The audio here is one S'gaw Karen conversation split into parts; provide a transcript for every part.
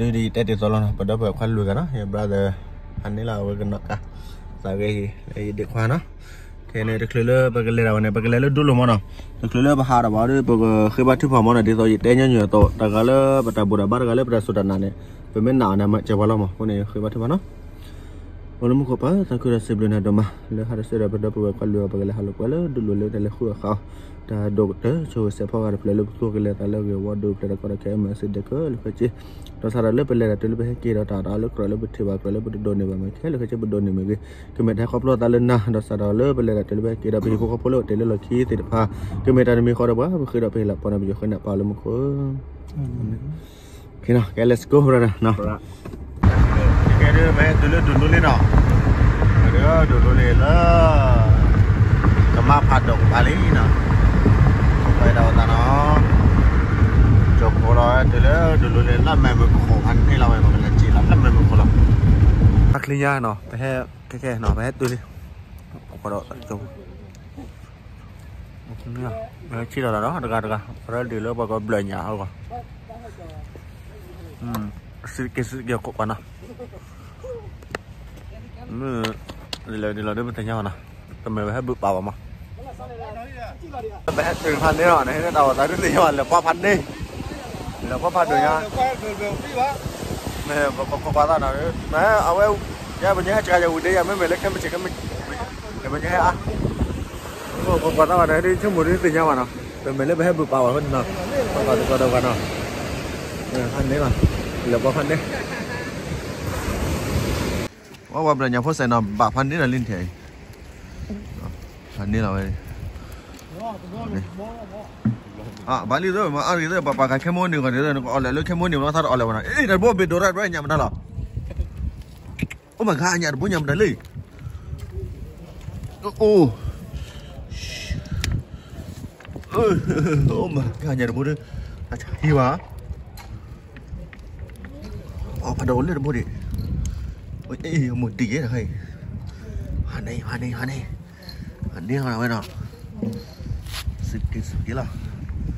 ဒ်ယတဲတ့ၢ်သီလီၤနီၤ, ပဒီပုၢ်ဝဲၢ်ခွါလွံၢ်ဂၤနီၤ, ယ brother ဟးန့ၢ်လီၤအဝဲကနီၣ်ကါ သးဂ့ၤဟံၣ်လၢယဒ့ခွါနီၤ. ခဲန့ၣ်တချုးလၢပကလဲၤဒၣ်ဝဲန့ၣ် ပကလဲၤလၢဒူလိာ်မးနီၤ. တချုးလၢပဟးဒီးဘၣ်ဒီး ပကဃ့ဘါထုကဖၣ်မးနီၤ, ဒ်သိးယတဲညီနုၢ်အသိး တဂၤလၢပတၢ်ဘူၣ်တၢ်ဘါ တဂၤလၢပတၢ်စူၢ်တၢ်နာ်န့ၣ် ပမ့ၢ်နာ်အီၤန့ၣ် မၤစၢၤပှၤလီၤမး. အဃိန့ၣ် ဃ့ဘါထုကဖၣ်နီၤ. အိၣ်လၢမူခိၣ်ပၢ် သးခုဒီးစံးဘျုးနၤဒိၣ်မး လၢဟါတဆၢဒီးပဒီပုၢ်ဝဲၢ်ခွါလွံၢ်ဂၤ ပကလဲၤဟးလိာ်ကွဲလၢဒူလိာ်လၢတၢ်လဲၤဃုအီၣ်ဃုအီၣ် တၢ်ဒိၣ်ကတၢၢ်ဆိၣ်ဂ့ၤစဲးဖီဂာ်တဖျၢၣ်လၢပသူကလဲၤသးလၢအဂ့ၤအဝါဒိၣ်ဖျဲးတၢ်ကီတၢ်ခဲအမုာ်အစ့ဒဲးခဲလၢာ်ခဲဆ့, ဒီးစးထီၣ်လၢပလဲၤတၢ်တုၤလၢပဟဲက့ၤဒီးတၢ်အီၣ်တၢ်အီလၢကြၢးလၢပထံၣ်ဘၣ်ကြၢးလၢပတဒိးန့ၢ်ဘၣ်မ့ၢ်ခဲလၢာ်ခဲဆ့ပဒိးန့ၢ်မ့ၢ်ဂ့ၤ, ကမ့ၢ်တၢ်ဟဲခီဖျိသးလၢနၤ, ဒီးစးထီၣ်လၢပလဲၤတၢ်တုၤလၢပဟဲက့ၤဒီးပဟံၣ်ဖိဃီဖိလၢအိၣ်တ့ၢ်လၢလီၢ်ခံသ့ၣ်တဖၣ် ကမ့ၢ်တၢ်တမံၤဃီဒီးပှၤ ပဃ့ဒီးပဟ့ၣ်လီၤပှၤန့ၣ် ပယီၤဃဲနၢ်ပၢ်လၢမူခိၣ် Okay, let's go, brother. ကဲဒ်မ့ၢ်တုၤလၢဒိၣ်ဒိၣ်လံနီၤ, ဒိၣ်ဒိၣ်လံလၢ ကမါဖးဒိၣ်ကပၤလံနီၤ, ပှဲၤဒၣ်ဝဲသးနီၤ, ကၠီဖိလီၤတုၤလၢဒိၣ်ဒိၣ်လံ လၢမဲာ်မုၢ်ခိၣ်ဖးန့ၢ်လီၤဝဲ ပကလဲၤစံၣ်လီၤလၢမဲာ်မုၢ်ခိၣ်လီၤ, အချံညါနီၤ ပဟဲခဲခဲနီၤ ပဟဲတုၤလံ, ပကဒီး ဆံးလီၤလီၤဒီး တဂၤတဂၤ ready လၢပှၤကဘျၢၣ်ညၣ်အဂီၢ်, စံးက့ၤစံးက့ၤခိၣ်ပှၤနီၤ, လဲၤဒ်လီၤဒ်ပသ့ၣ်ညါဘၣ်နီၤ, တမ့ၢ်ပဟဲဘုးပာ်ဘၣ်မး, ပဟဲတုၤဖးန့ၢ်လီၤန့ၣ် တၢ်အိၣ်သးဒ်သ့ၣ်ညါဘၣ် လဲၤကွၢ်ဖးန့ၢ်, လဲၤကွၢ်ဖးဒိၣ်ညါ, မ့ၢ်ပခိးကွၢ်သးနီၤ, မ့ၢ်အဝဲ ယပညီဟဲစှၤယဝံၤဒ့ယၤ မ့မ့ၢ်လၢခဲမုၢ်ဆ့ၣ်ခဲမုၢ် ပညီဟဲအါ ပကွၢ်သးဘၣ်န့ၣ် ဒ်ဆိကမိၣ်ဒ်သ့ၣ်ညါဘၣ်နီၤ, ပမ့ၢ်လၢပဟဲဘုးပာ်ဘၣ်အဃိန့ၣ်နီၤ, ပှၤသးတကီဒီးပှၤနီၤ, ဖးန့ၢ်လီၤ, လဲၤကွၢ်ဖးန့ၢ်, ပှၤဘျၢၣ်ညၣ်ဖိစဲးနီၤ ဘၣ်ဖးန့ၢ်လီၤလံထဲအံၤ, ဖးန့ၢ်လီၤဝဲ, ဘၣ်လံသ့ၣ် မၤအါဂ့ၤသ့ၣ် ပှၤပာ်ခါခဲမိၢ်နုာ်ဂီၢ်န့ၣ် နကအီၣ်လဲၣ်လၢခဲမိၢ်နုာ် နသးတအီၣ်လဲၣ်ဝဲနီၤ, အ့ တၢ်တဘိဘ့ၣ်ဒိးရၣ်တဘိညၣ်မတၤလီၤ Oh my god ညၣ်တဘိညၣ်မတၤလံ, အိၣ် Oh my god ညၣ်တဘိဒီး အဟံးဘၣ်, အီၣ်ဖးဒိၣ်လၢတဘိဒံး, မိၢ်တံၢ်ယဲတခါအံၤ, ဟါန့ၣ် ဟါန့ၣ် ဟါ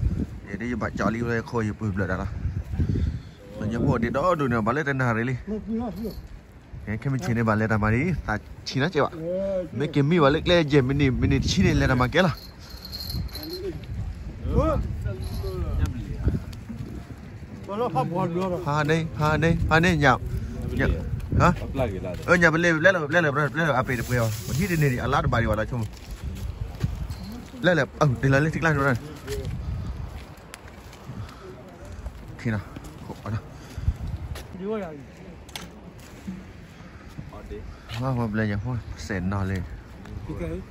န့ၣ်, ဟါန့ၣ်ဝဲနီၤ, စူးက့ၤစူးက့ၤလီၤ, ယဒ်ယဘၣ်ကၠီလံဝဲခိၣ်ယပုၢ်ဘျၢၣ်တၢ်လီၤ, ပညီဖိဒံးဒီဒိၣ်န့ၣ် ဘၣ်လၢတနၣ်ရံၣ်လံ ခဲမုၢ်ဆ့ၣ်န့ၣ် ဘၣ်လဲၤတၢ်မၤဒ် သးဆံးနီၤကဲဘၣ်, မ့ၢ်က့ၤမံဘၣ်လၢကျဲယဲၢ်မံးနံး မံးနံးတဆံန့ၣ် လဲၤတၢ်မၤကဲလီၤ, ဖးန့ၣ် ဖးန့ၣ် ဖးန့ၣ် ညၣ်, ညၣ်ပလဲၤ ပလဲၤလၢ ပလဲၤလၢ ပလဲၤလၢ အပ့ၤတပှဲၤအီၤ ပထံၣ်တန့ၢ်ဒံး အလါတဘၣ်ဒံးဘၣ်လီၤဆိမိၣ်, လဲၤလၢ အၢ တ့ၢ်လီၤလၢထံကျါန့ၣ် ခ့နီၤ, ပလဲၤညါဖိ စဲးနီၤလံ,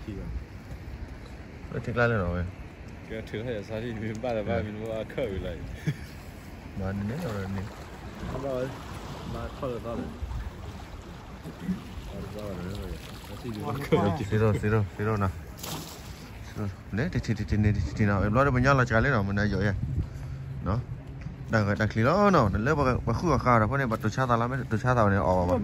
လၢထံကျါလၢနီၤဝဲ, ဘၣ်န့ᣣ်န့ၣ်, စံးထီၣ် စံးထီၣ် စံးထီၣ်နီၤ န့ၣ် တထံၣ်တထံၣ်န့ၣ် တထံၣ်တထံၣ်နီၤ ဘျီဒီးပညီလီၤစှၤလံနီၤ မနုၤယိာ်ယဲ, တၢ်ဂ့ၢ်တၢ်ချံလီၤနီၤ လၢပဃုအီၣ်ဃာ်ဒီးဖဲန့ၣ် ပတိၤဆါသးလီၤ မ့ၢ်တတိၤဆါသးဘၣ်န့ၣ် အီၣ်ဘၣ်ဘၣ်,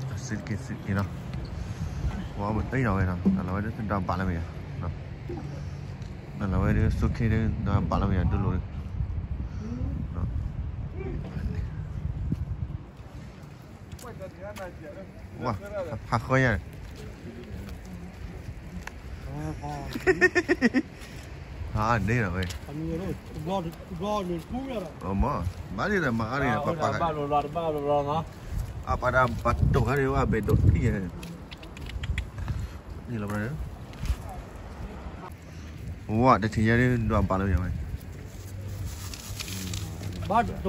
စံးတက့ၢ် စံးတက့ၢ်နီၤ, ဝဲအီၣ်ဘၣ်အံၤနီၤဝဲနီၤ တၢ်လီၤဝဲဒၣ်ဒွးဘၣ်လၢမ့ၢ်ယါ, တၢ်လီၤဝဲဒၣ်ဆိးခ့ဒၣ်ဒွးဘၣ်လၢမ့ၢ်ယါ ဒိၣ်လိာ်ဒၣ် ဝါ, ဖးဃီညါ, ဖးန့ၣ်လီၤဝဲ, မ့ၢ်, ဘၣ်လံဒီးမၤအါန့ၣ် ပပာ်, အပာ်ဒၣ်ပှၤတိၤခါဒံးဝဲ ဘ့ၣ်ဒိးထံၣ်ညါ, န့ၣ်လီၤ, ဝါ တထံၣ်ညါဒ်ဒွးဘၣ်လၢမ့ၢ်ယါဝဲ,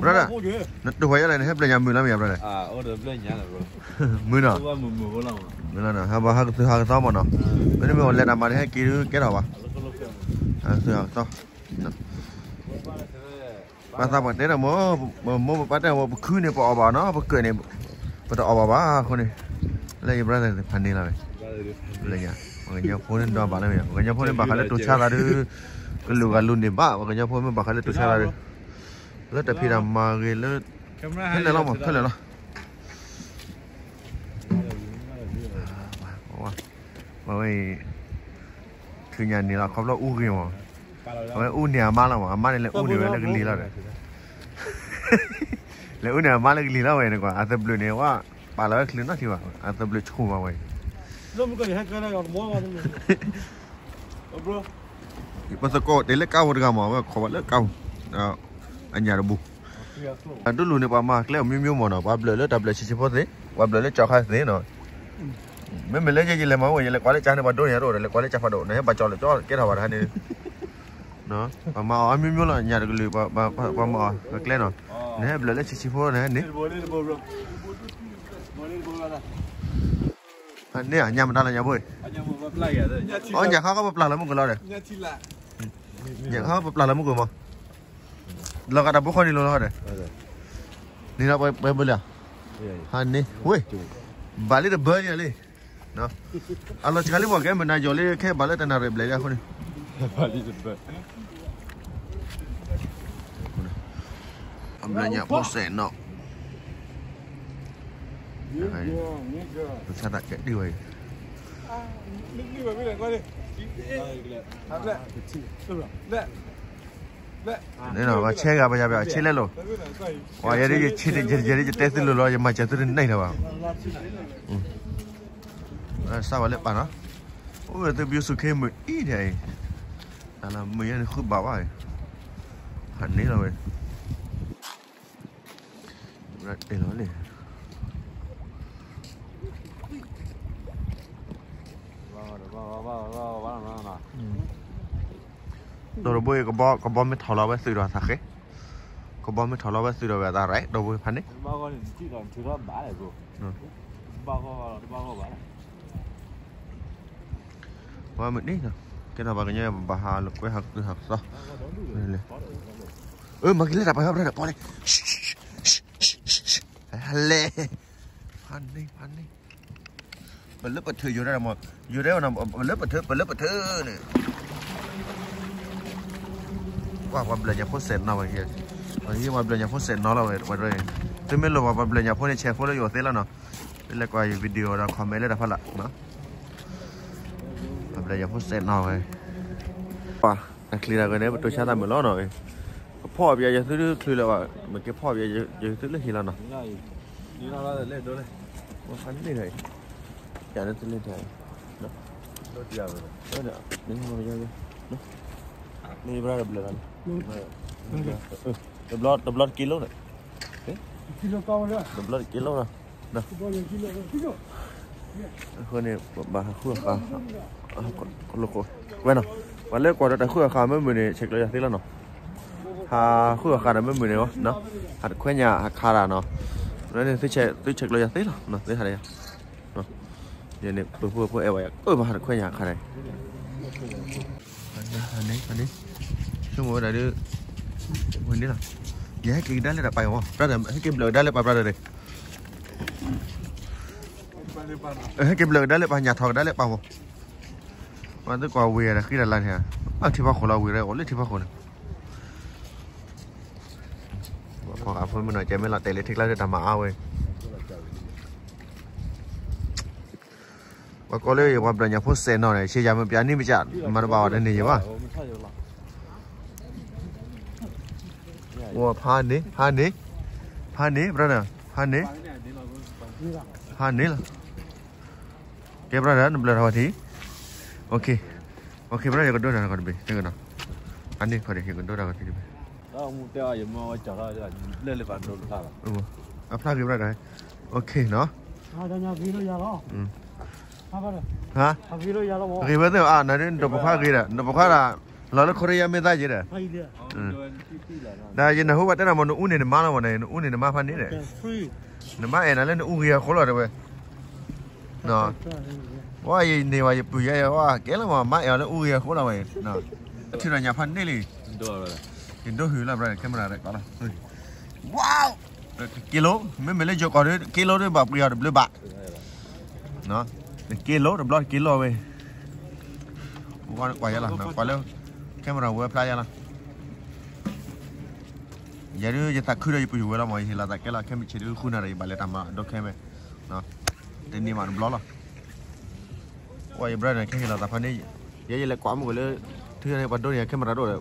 brother, နတိၤဝဲယါလဲၣ် နဟဲဘျဲၣ်ညါမုာ်လီၤမ့ၢ်ယါ brother, မုာ်နီၤ, မုာ်လီၤနီၤ ဟးဘၣ်ဟးကသုဟးကသီမ့ၢ်နီၤ, မ့တမ့ၢ်လဲၤတၢ်မၤတဟဲက့ၤဒုးကဲထီၣ်ဘၣ်, ဟးကသုဟးကသီ, ဘၣ်သးပှၤတဲဒီးမိၢ်, မိၢ်ပပၢ်တဲမိၢ် ပခုန့ၣ် ပအီၣ်ဘၣ်နီၤ ပကၢၣ်န့ၣ် ပတအီၣ်ဘၣ်ဘၣ်အဃိန့ၣ်, လၢယ brother သ့ၣ်ဖးန့ၢ်လီၤဝဲ, ပှၤကညီဖိန့ၣ်ဒွးဘၣ်လၢမ့ၢ်ယါ ပှၤကညီဖိန့ၣ်ဘၣ်ဃးလၢတိၤဆါသးဒုး, ကလူၤဂၤလူၤန့ၢ်ဘၣ် ပှၤကညီဖိမ့ၢ်ဘၣ်ဃးလၢတိၤဆါသးဒုး, လၢတၢ်ဖံးတၢ်မၤဂ့ၤလၢ, ခဲလၢာ်လီၤမ့ၢ် ခဲလၢာ်လီၤ ဝဲအံၤ, ထုးညၣ်န့ၣ်လီၤ ခီဖျိအူဂ့ၤမး, အဝဲအူန့ၢ်အမါလီၤမး အမါန့ၣ်လဲၤအူန့ၢ်ဝဲလၢကလံၤလီၤဒီး, လဲၤအူန့ၣ် အမါလၢကလံၤလီၤဝဲန့ၣ်ကွၢ် အသဘျုးန့ၣ်ဝဲ ပာ်လီၤဝဲချုးနီတထံၣ်ဘၣ် အသဘျုးဆူၣ်မးဝဲ ပသကိးတဲလၢကါဝီတဂၤမး အဝဲခိးဝဲလၢကါဝီ အညၣ်တဘူ အဒိၣ်လူၤန့ၣ် ပှၤမၤကျဲအီၤမျိုးမျိုးမးနီၤ ပှၤဘျၢၣ်လၢတၢ်ဘျၢၣ်ဆံးဆံးဖိသ့ ပှၤဘျၢၣ်လၢကၠီခါသ့နီၤ မ့မ့ၢ်လၢယဲယလဲၤမၤအိၣ် ယလဲၤကွၢ်လၢကၠီန့ၣ် ပှၤဒိန့ၢ်ယၤတအိၣ်ဒီး လဲၤကွၢ်လၢကၠီဖးဒိၣ် နဟဲဘၣ်ကၠီလၢကၠီကဲထီၣ်ဘၣ်တဟါန့ၣ် ပှၤမၤအီၤမျိုးမျိုးလီၤ ညၣ်တကလုာ် ပှၤမၤအီၤကျဲနီၤ နဟဲဘျၢၣ်လၢဆံးဆံးဖိန့ၣ်န့ၣ် န့ၣ် ညၣ်မတၤလီၤညၣ်ဘိ အီ ညၣ်ခါခီပပျၢ်လီၤမုၢ်ကလီၤဒီး ညၣ်ခါပပျၢ်လီၤမုၢ်ကမီၤ လီၤဂာ်တၢ်ဘိခီန့ၣ်လီၤလီၤဒီး န့ၣ်ဒီးပှဲၤဘၢလၢ ဟါန့ၣ် ဝ့ၢ် ဘၣ်လံတဘၢန့ၣ်လံ အလီၤစှၤလံမ့ၢ်ကဲမနၤယီၤလံခဲဘၣ်လၢတနၣ်ရံၣ်ဘျဲၣ်လံအဃိန့ၣ် အဘျၢၣ်ညၣ်ဖိစဲးနီၤ ဆၢတၢ်ကဲဒံဝဲအံၤ န့ၣ်နီၤ ပှၤဆဲဂၤပယၤပယၤဆဲလဲလိာ် ပှၤယဲဒ်ယဆဲတယဲဒ်ယတဲသုလိာ်လီၤ ယမၤစၢၤသုတန့ၢ်လၢၤဘၣ် စၢ်ဝဲလၢပာ်နီၤ အိၣ်ဝဲသုဘျုးစူးခ့မုၢ်အံၤဒ်အံၤ တၢ်လၢမုၢ်ယဲန့ၣ်ဃုဘၣ်ဘၣ် ဖးန့ၢ်လီၤဝဲ တဲလီၤလံ ဒီးတဘိအံၤ ကဘီမ့ၢ်ထီၣ်လီၤဝဲသုးဒီးသးဃဲ ကဘီမ့ၢ်ထီၣ်လီၤဝဲသုးဒီးဝဲသးရဲၣ် ဒီဘိဖးန့ၢ် ဝဲမုၢ်နံၤ ကဲထီၣ်ဘၣ်ကညီဘၣ်ဟးလၢကွဲဟးကတုၤဟးကသီ အၢ မၤက့ၤလၢတၢ်ပှၤဖးဖျါဒီးပီၤလံ ဟဲလဲၣ် ဖးန့ၢ် ဖးန့ၢ် ပလၢပထၢၣ်ယိၤဒၣ်မး ယိၤဒၣ်ဝဲနီၤ ပလၢပထၢၣ် ပလၢပထၢၣ်န့ၣ် ပှၤဘျၢၣ်ညၣ်ဖိစဲးနီၤဝဲ ပှၤဘျၢၣ်ညၣ်ဖိစဲးနီၤလီၤဝဲ ပှၤ သုမ့ၢ်လိၣ်ဘၣ်ပှၤဘျၢၣ်ညၣ်ဖိန့ၣ် ဆဲးဖိလၢယအိၣ်သ့လီၤနီၤ သုလဲၤကွၢ်ယ video ဒီး comment လၢတၢ်ဖီလာ် ပှၤဘျၢၣ်ညၣ်ဖိစဲးနီၤဝဲ ပှၤတၢ်ချံတၢ်ဂဲၤန့ၣ် ပတိၢ်ဆါတၢ်မုာ်လီၤနီၤ ကဖီၣ်ပယၤယသုတချုးလၢၤဘၣ် မ့ၢ်က့ၤဖီၣ်ပယၤယသုလၢဟံၣ်လီၤနီၤ ဖးန့ၢ် ယၤန့ၣ်သုလၢဟံၣ် မ့ၢ်ဘျီတဘျီလီၤ တဘျီတက့လိန့ၣ် တဘျီတက့လိလီၤ အဃိန့ၣ် ဘၣ်ဟးဃုအဃာ် ဝဲနီၤ ပှၤလၢကွၢ်ဒီးတၢ်ဃုအဃာ်မ့ၢ်မုာ်န့ၣ် ဆဲးကျိးယၤသ့လီၤနီၤ ဟးဃုအဃာ်ဒီးမ့ၢ်မုာ်န့ၣ်နီၤ ဟးတခွဲညၣ်ဟးခးတၢ်နီၤ လၢန့ၣ်သုဆဲးကျိးယၤသ့လီၤ သုဟးဒီးယၤ ယန့ၣ် ပဖိပဖိအဲၣ်ဝဲယၤ အၢ ဘၣ်ဟးတခွဲညၣ်ခါန့ၣ် ဖးန့ၢ် ဖးန့ၢ် ဆိကမိၣ်ဝဲဒၣ်ဒီး ဝဲန့ၣ်လီၤ ယဟဲက့ၤကဒါလၢတၢ်ပာ်အီၤ brother ဟဲက့ၤဘျၢၣ်ကဒါလၢပာ် brother ဒီး ဟဲက့ၤဘျၢၣ်ကဒါလၢပာ် ညၣ်ထီၣ်ကဒါလၢပာ်မး ပှၤသုကွၢ်ဝ့ၢ်ဒီးဃံတၢ်လၢန့ၣ် အထံဖီခိၣ်လီၤ ဝ့ၢ်ဒီးအိၣ်လၢထံဖီခိၣ်န့ၣ် ပှၤဖီၣ်ဃာ်ဖိမ့ၢ်နီၤ ကဲမ့ၢ်လီၤတဲာ်လၢထံကျါလၢတၢ်မၤအါဝဲ ပှၤကိးလၢယပှၤဘျၢၣ်ညၣ်ဖိစဲးနီၤန့ၣ် ရှဲယၤမ့ၢ်ပျၢ်နံၣ်မ့ၢ်ကၢ် မၤတဘၣ်ဝဲတန့ၢ်ယဘၣ် ဝဲဖးန့ၢ် ဖးန့ၢ် ဖးန့ၢ် brother ဖးန့ၢ် ဖးန့ၢ်လီၤ ကဲ brother နဘျၢၣ်တၢ်ဝဲထံ okay okay brother ယကဒိတၢ်ကီတဘ့ၣ် ကနီၤ ဖးန့ၢ်ခီဒီး ယကဒိတၢ်ကီထံတဘ့ၣ် အဖျါဂ့ၤ brother okay နီၤ ဟါ ဂ့ၤဝဲသ့ၣ်အါ နဒ်နတပိာ်ခွါဂ့ၤဒီး နပိာ်ခွါဒီး လီၤလၢခိရံယါမ့ၢ်သးယ့ၤဒီး ဒီးယနၢ်ဟူဘၣ်တဲနၤမ့ၢ်နအူန့ၢ်နမါလီၤမ့ၢ်န့ၣ် နအူန့ၢ်နမါဖးန့ၢ်ဒီး နမါအဲၣ်နၤလၢနအူဂ့ၤအဃိလီၤတဲဝဲ ဝဲယန့ၢ်ဝဲယပုၢ်ယဲဝဲကဲလီၤမ့ၢ် မါအဲၣ်အီၤလၢအူဂ့ၤအဃိလီၤဝဲ အထုးဒီးညၣ်ဖးန့ၢ်လံ ယဒိဟုၣ်လီၤ brother camera ဒီးကီလီၤ wow တက့လိ မ့မ့ၢ်လၢယိၤကီၢ်ဒီး တက့လိဒီးဘၣ်ပှ့ၤအီၤတဘျုးဘၣ် တက့လိ တဘျီတက့လိဝဲ ကွၢ်ယလီၤ ကွၢ်လၢ camera ဝဲဖျါယလီၤ ယဲဒုးယသးခုဒီးယပုၢ်ယဝဲၢ်လီၤမ့ၢ် ယဟ့ၣ်လီၤသးကဲလီၤ ခဲမုၢ်ဆ့ၣ်ဒုးဃုနၤဒီး ယဘၣ်လဲၤတၢ်မၤဒိခဲမ့ၢ် တန့ၢ်မးတဘျီလီၤ ကွၢ်ယ brother ခဲဟ့ၣ်လီၤသးဖးန့ၢ် ယဲယလဲၤကွၢ်မုၢ်ကလၢ ထုးန့ၢ်ပှၤဒိန့ၢ် camera ဒိၣ်ဒီး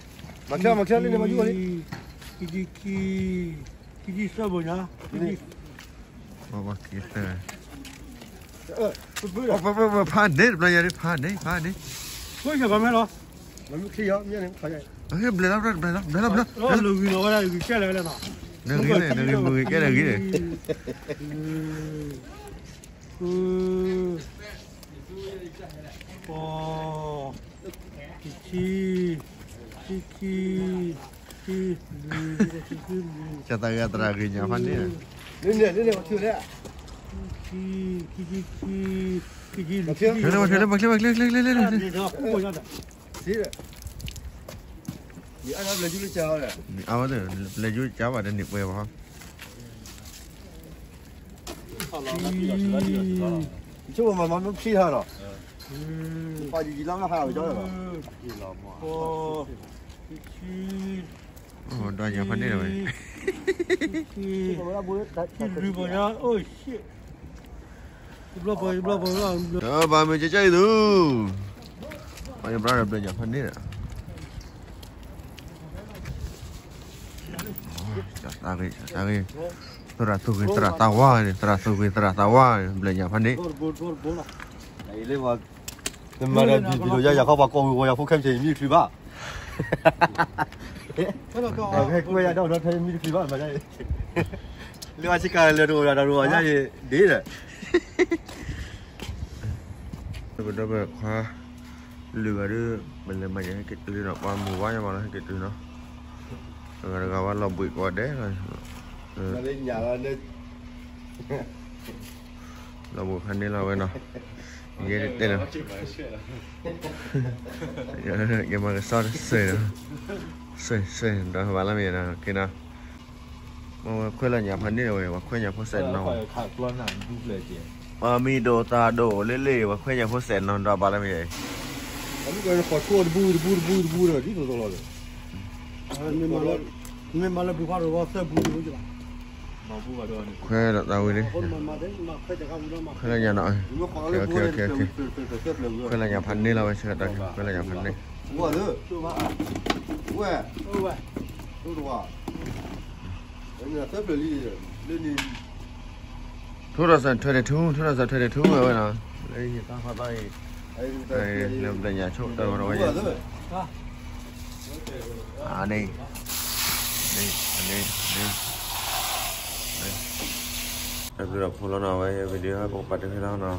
မၤချ့ မၤချ့လံန့ၣ် မၤယူၤလံ, ခံဆံခံ, ခံဆံသၢဘိညါ, ခံဆံ, ပပပ ဖးန့ၣ် တဘျီယၤဒ် ဖးန့ၣ် ဖးန့ၣ်, မၤမ့ၢ်ချ့ယၤ မ့ၢ်န့ၣ် ဘျဲၣ်လီၤ ဘျဲၣ်လီၤ ဘျဲၣ်လီၤ လၢဂံၢ်နီၤဝဲဒၣ် ဂံၢ်ကဲလၢာ်ဝဲလဲၣ်နီၤ, လၢဂံၢ်န့ၣ် လၢဂံၢ်မုၢ်ဂံၢ်ကဲလၢာ်ဂံၢ်န့ၣ် ခံဆံ, ခံဆံ, ခံဆံ, ခံဆံလွံၢ်, ခံဆံလွံၢ်, ကသးဂ့ၤသရၣ်ဂ့ၤညါဖးန့ၣ်, လၢန့ၣ် လၢန့ၣ် ခံဆံ, ခံဆံ, ခံဆံလွံၢ်, ခံဆံလွံၢ်, မၤချ့ မၤချ့ မၤချ့ မၤချ့ မၤချ့ မၤချ့, အါ ဘျဲၣ်ယူၤလၢကါဘၣ်ဒီးန့ၣ်ပှဲၤဘၣ် ဆိမၤမၤမ့ၢ်ချံဟါဒီး, ပှၤယံာ်ယံာ်လီၤမ့ၢ်ဟါဝဲဒီးလီၤ, ဒွးညါဖးန့ၣ်လီၤဝဲ, ဘၣ်မ့ၢ်ကကၢ်အံၤသူ, ပှၤယဘျါဒီးဘျဲၣ်ညါဖးန့ၣ်ဒီး တၢ်ဂ့ၤ တၢ်ဂ့ၤ, သရၣ်သူၣ်ဂ့ၤသရၣ်သးဝါန့ၣ် သရၣ်သူၣ်ဂ့ၤသရၣ်သးဝါန့ၣ် ဘျဲၣ်ညါဖးန့ၣ်, နမၤဒီးဘံၣ်ဘံၣ်လိာ်ယါ ယၤခီပှၤကိးဝံၤဝဲ ယၤဖိခဲမုၢ်ဆ့ၣ် ယမံတချုးဘၣ်, ဟဲကွဲယၤဒီးဒီးထဲယမံတချုးဘၣ်မး, လၢအဆ့ကၤလၢတအိၣ်ဒီးတၢ်ရိၤအီၤယါယံၤဒ်ဒီး ပဒီပုၢ်ဝဲၢ်ခွါ လုၢ်ဂၤဒုး ပလဲၤမၤယဲဟဲက့ၤတုၤနီၤ ပှၤမုၢ်ဝါယါမးလီၤ ဟဲက့ၤတုၤနီၤ, တဂၤတဂၤဝဲလီၤဘှံးကိးဂၤဒဲးလီၤ, လီၤဘှံးဖးန့ၢ်လီၤဝဲနီၤ, ယဲတဲလီၤ, ယမၤကစီၣ်တစဲးဒီး, စဲးစဲးဒီးဘၣ်လၢမ့ၢ်နီၤ, က့နီၤ မ့ၢ်ဝဲခွဲးလၢညါဖးန့ၣ်ဝဲ ပှၤခွဲးညါဖိစဲးနီၤ, ပှၤမံၤဒိၣ်သၣ်ဒိၣ်လ့လ့ ပှၤခွဲးညါဖိစဲးနီၤ ဒီးဘၣ်လၢမ့ၢ်ယဲအံၤ, ဃီဆိတဘူတဘူတဘူတဘူဒီး ဒ်သိးသိးလီၤဒီး, မ့ၢ်မၤလၢဘုဖးရိၤသၢဘူတဘူလီၤ, ခွဲးလၢသးဝံၤလံ, ခွဲးလၢညါနီၤ, ခွဲးလၢညါဖးန့ၣ်လီၤဝဲ ဆၢကတီၢ် ခွဲးလၢညါဖးန့ၣ်, ဝဲ two thousand twenty two, two thousand twenty two ဝဲဝဲနီၤ, လၢယသးဖးသးအံၤ, လၢဘျဲၣ်ညါဆိၣ်တၢ်ဝဲဝဲ, အန့ၣ်, န့ၣ်, န့ၣ်, တၢ်ဘျုးဒီးဖိလီၤနီၤ ဝဲ video ဟဲပကပာ်တဖဲလီၤနီ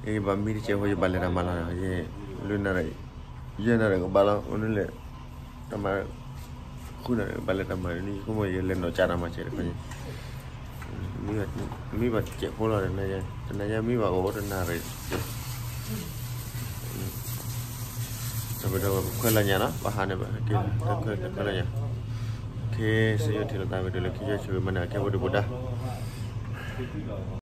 ၤ, ယဘၣ်မံတစဲးဖိ ယဘၣ်လဲၤတၢ်မၤလီၤ, ယ လွံၢ်နၣ်ရံၣ်, ယဲၢ်နၣ်ရံၣ်ကဘၣ်လီၤ အိၣ်နုလဲၣ်, တၢ်မၤ ဃုနၣ်ရံၣ် ဘၣ်လဲၤတၢ်မၤန့ၣ် ယဆိကမိၣ် ယလဲၤနီၢ်ကၠးတၢ်မၤစဲးတခါန့ၣ်, မံဘၣ်တစဲးဖိလီၤ တနၤညါမံဘၣ်အိၣ် တနၣ်ရံၣ်, တၢ်ဘျုးဒီးခွဲးလၢညါနီၤ ပဟးန့ၣ်ဘၣ် တခွဲးလၢညါ, ခ့ စံးယိၣ်ထံၣ်လိာ်သးဝံၤတုၤလၢခံဆံဆၢမၤန့ၣ် အကဲဝဲဒၣ်ပူၤဒါ